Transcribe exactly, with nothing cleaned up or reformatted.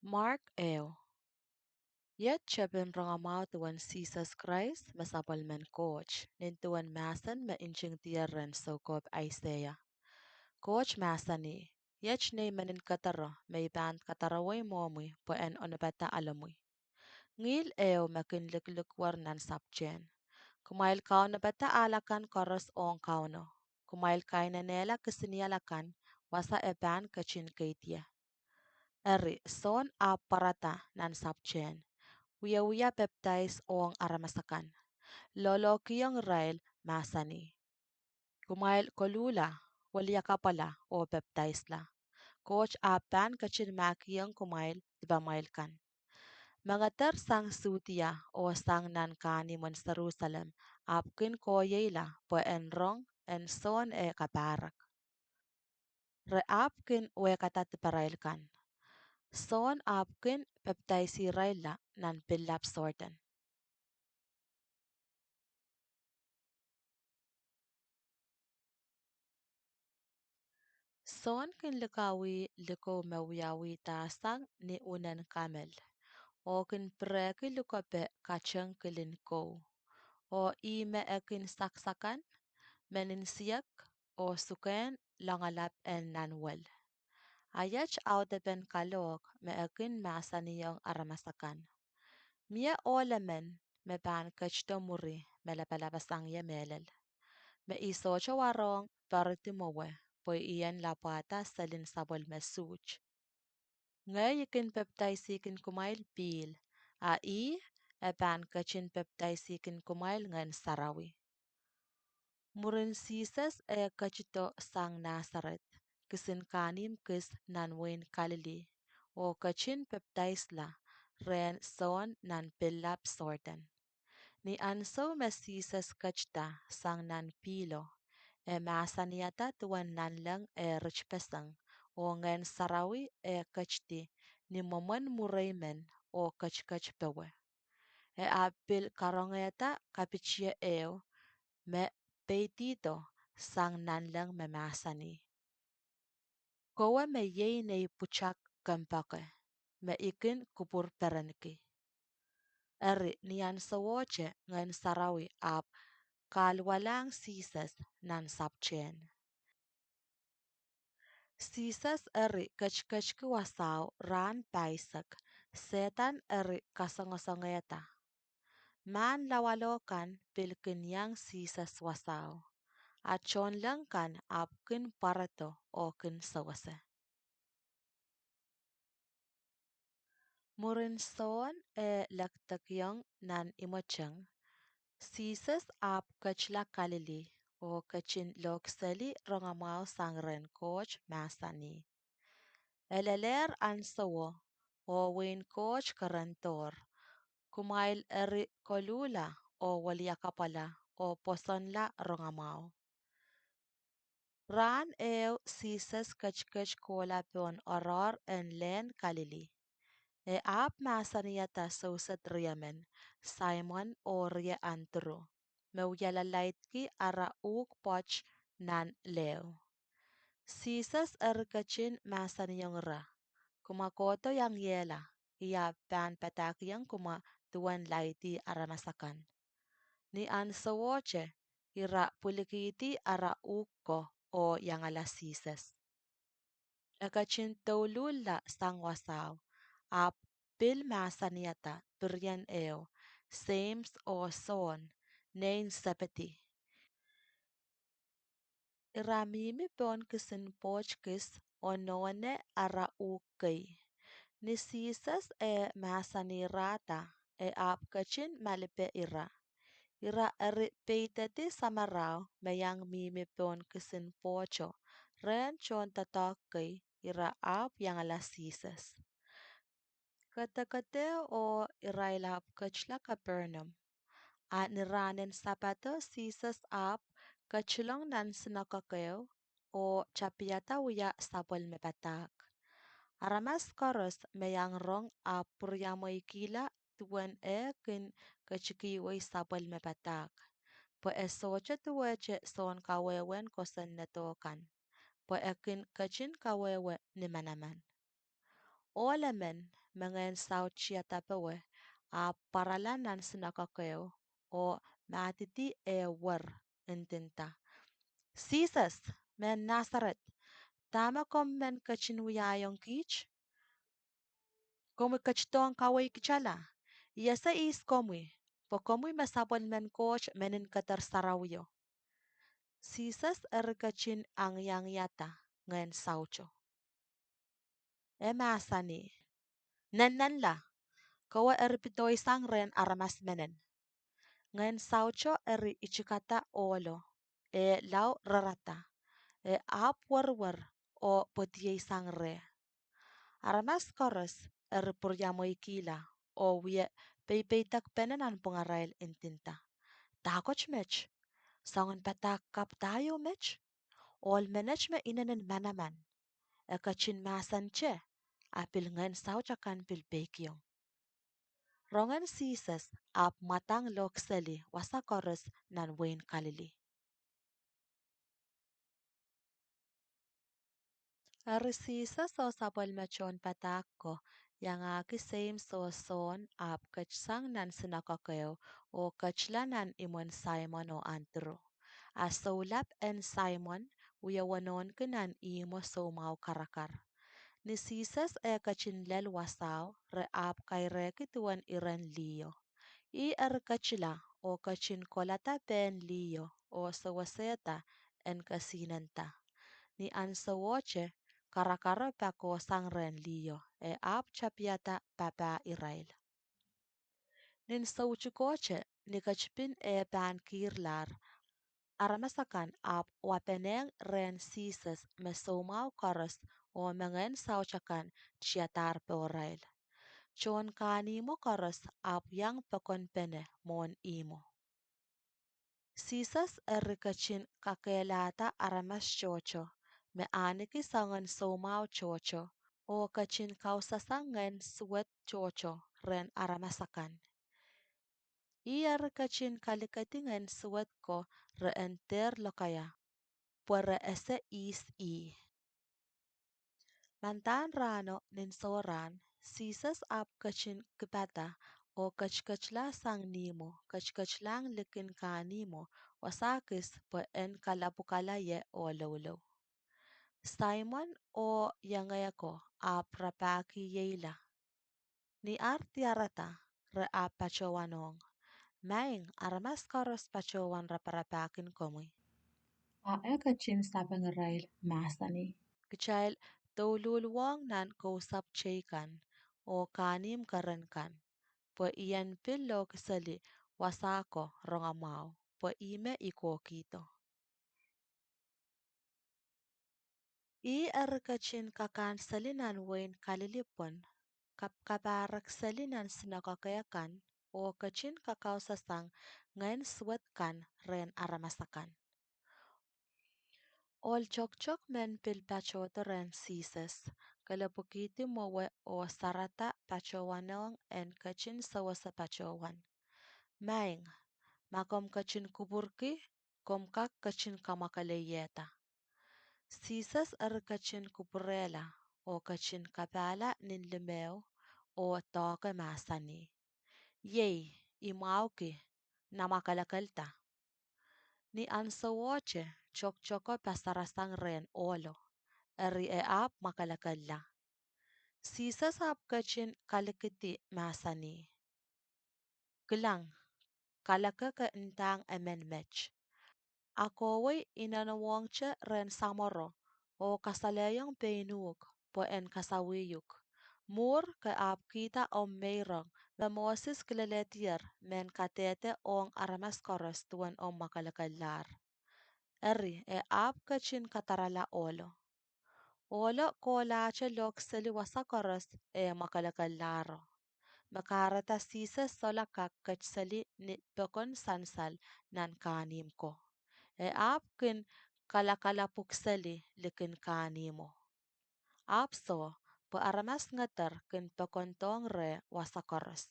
Mark ehu. Iet tepin rongamwahu duwen Sises Krais me sapwellimen Koht, nin duwen mahsen me ntingdier rehn soukohp Aiseia. Koht mahsanih, iet nei meninkeder me I pahn kadarowei mwohmwi pwe en onopada ahlemwi. Ngihl ehu me kin likilikwer nan sapwtehn. Kumwail kaunopada ahl akan koaros ong Kauno. Kumwail kainenehla kisinial akan, wasa e pahn ketin keidie. Eri, Sohn ahpw pwarada nan sapwtehn, wiewia pepdais ong aramas akan, lolohkihong irail, mahsanih, kumwail koluhla, weliakapwala oh pepdaisla. Koht ahpw pahn ketin mahkihong kumwail dipamwail kan. Mengeder sang Sudia oh sang nan kahnimwen Serusalem ahpw kin koahiekla pwe en rong en Sohn eh kapahrek. Re ahpw kin wehkada diparail kan. Sohn ahpw kin pepdaisirailla nan pillap Sordan. Sohn kin likawih likou me wiawihda sang ni unen kamel, oh kin pirehki likope kateng kilin kou, oh ih me e kin saksakan, menin siek, oh sukehn loangalap en nan wel. A iet audepen kalohk me e kin mahsanihong aramas akan. Mie ohl emen me pahn ketido mwuri me lapalapasang ie mehlel, me I sohte warohng poaridi mwowe, pwe I en lapwahda selin sapwellime Suhs. Ngehi I kin pepdaisihkin kumwail pihl, a ih e pahn ketin pepdaisihkin kumwail Ngehn Sarawi. Mwurin Sises eh ketido sang Nasaret, kisin kahnimw kis nan wehin Kalili, oh ketin pepdaisla rehn Sohn nan pillap Sordan. Ni ansou me Sises ketida sang nan pihlo, e mahsanihada duwen nanleng eh ritpeseng, oh Ngehn Sarawi eh ketidi ni mwomwen mwurei men oh ketiket powe. E ahpw pil karongehda kapitie ehu me peidihdo sang nanleng me mahsanih, kowe me iei nei pwutak kompoake, me I kin kupwurperenki. Eri, ni ansowohte Ngehn Sarawi ahpw kahluwalahng Sises nan sapwtehn. Sises eri ketiketki wasao rahn pahisek, Sehdan eri kasongosongehda. Mahn lawalo kan pil kin iang Sises wasao, a tohnleng kan ahpw kin pwarodo oh kin sewese. Mwurin Sohn eh lekdekiong nan imweteng, Sises ahpw ketila Kalili oh ketin lohkseli rongamwahu sang rehn Koht, mahsanih, Elelehr ansowo, oh wehin Koht kerendohr. Kumwail eri koluhla oh weliakapwala oh pwosonla rongamwahu. Rahn ehu Sises ketiket kohla pohn oaroahr en lehn Kalili. E ahpw mahsanihada soused riemen, Saimon oh rie Andrew, me wialahlaidki ara uhk pwoat nan leho. Sises eri ketin mahsanihong ira, kumwa kohdo iangiehla, I ahpw pahn padahkihong kumwa duwen laidi aramas akan. Ni ansowohte ira pwilikihdi ara uhk ko oh iangala Sises. E ketin douluhlla sang wasao, ahpw pil mahsanihada pirien ehu, Seims oh Sohn, nein Sepedi. Ira mihmi pohn kisin pwoht kis oh nohne ara uhk kei. Ni Sises eh mahsanirahda, e ahpw ketin malipe ira. Ira eri peidedi samarao me iang mihmi pohn kisin pwohto rehn tohndoadoahk kei, ira ahpw iangala Sises. Kedekede oh irail ahpw ketila Kapernaum. A ni rahnen Sapado Sises ahpw ketilong nan sinakok ehu oh tapihada wia sapwellime padahk. Aramas koaros me iang rong ahpw pwuriamweikihla duwen eh kin ketikihwei sapwellime padahk, pwe e sohte duwehte Sohn kawehwehn kosonnedo kan, pwe e kin ketin kawehwe ni manaman. Ohl emen me Ngehn Saut tiadapowe, ahpw pwarala nan sinakok ehu, oh madidi eh wer, ndinda, "Sises, mehn Nasaret, dahme komw men ketin wiahiong kiht? Komwi ketidohng kaweikitala? I ese ihs komwi, pwe komwi me sapwellimen Koht, Menin Keder Sarawio." Sises eri ketin angiangiada Ngehn Sauto. E mahsanih, "Nennenla, kowe eri pidoisang rehn aramas menet." Ngehn Sauto eri itikada ohlo, e lau rerada, e ahpw weriwer oh pwedieisang reh. Aramas koaros eri pwuriamweikihla oh wie peipeidekpene nanpwungarail, ndinda, "Dahkot met? Soangen padahk kapw da ieu met? Ohl menet me inenen manaman, e ketin mahsante, a pil Ngehn Saut akan pil peikiong." Rongen Sises ahpw mwadang lohkseli wasa koaros nan wehin Kalili. Eri Sises oh sapwellime tohnpadahk ko iangahki Seims oh Sohn ahpw ketsang nan sinakok ehu, oh ketila nan imwen Saimon oh Andrew. A soulap en Saimon wie wenohnki nan ihmwo soumwahu karakar. Ni Sises eh ketin lel wasao, re ahpw kairehki duwen iren liho. Ih eri ketila oh ketin kolada pehn liho oh sewesehda en kesihnenda. Ni ahnsowohte, karakaro pakohsang rehn liho, e ahpw tapihada papah irail. Nin soutukohte, ni ketipin eh pahn kihrlahr, aramas akan ahpw wapenehng rehn Sises me soumwahu koaros oh me Ngehn Saut akan tiadahr pohrail. Tohn kahnihmwo koaros ahpw iang pokonpene mwohn ihmwo. Sises eri ketin kakehlahda aramas tohto me ahneki soangen soumwahu tohto, oh ketin kausasang ngehn suwed tohto rehn aramas akan. Ih eri ketin kalikedi ngehn suwed ko rehn dehr lokaia, pwe re ese ihs ih. Mandahn rahno nin sohrahn, Sises ahpw ketin kipada oh ketiketla sang nihmwo, ketiketlahng likin kahnihmwo, wasa kis pwe en kalapwukala ie ohlouhlou. Saimon oh iengehko ahpw rapahkieila. Ni ar diarada, re ahpw patohwanohng, "Maing, aramas koaros patohwan raparapahkin komwi." A e ketin sapeng irail, mahsanih, "Kitail douluhl wohng nan kousapw teikan oh kahnihmw keren kan, pwe I en pil lohkiseli wasa ko rongamwahu, pwe ihme I kohkihdo." Ih eri ketin kakanseli nan wehin Kalili pwon, kapkapahrekseli nan sinakoke kan, oh ketin kakausasang ngehn suwed kan rehn aramas akan. Ohl toktok men pil patohdo rehn Sises, kelepwikihdi mwowe oh sarada patohwanohng en ketin sewese patohwan. "Maing, ma komw ketin kupwurki, komw kak ketin kamwakelehiehda." Sises eri ketin kupwurehla, oh ketin kapahla nin limeo, oh doahke mahsanih, "Iei, I mwahuki, na mwakelekelda." Ni ahnsowohte, toktoko pasarasang rehn ohlo, eri e ahpw mwakelekella. Sises ahpw ketin kalikedi mahsanih, "Kilang, kaleke ke ndahng emen met. A kohwei inanowohngte rehn samworo, oh kasalehiong pein uhk, pwe en kasawih uhk. Mwuhr ke ahpw kihda omw meirong, me Moses kilelehdier mehn kadehde ong aramas koaros duwen omw mwakelekellahr." Eri e ahpw ketin kadarala ohlo. Ohlo kohlahte lohkseli wasa koaros e mwakelekellahr. Me kahrehda Sises sohla kak ketseli ni pokon sansal nan kahnimw ko, e ahpw kin kalakalapwukseli likin kahnimwo. Ahpw soh, pwe aramas ngeder kin pokondohng reh wasa koaros.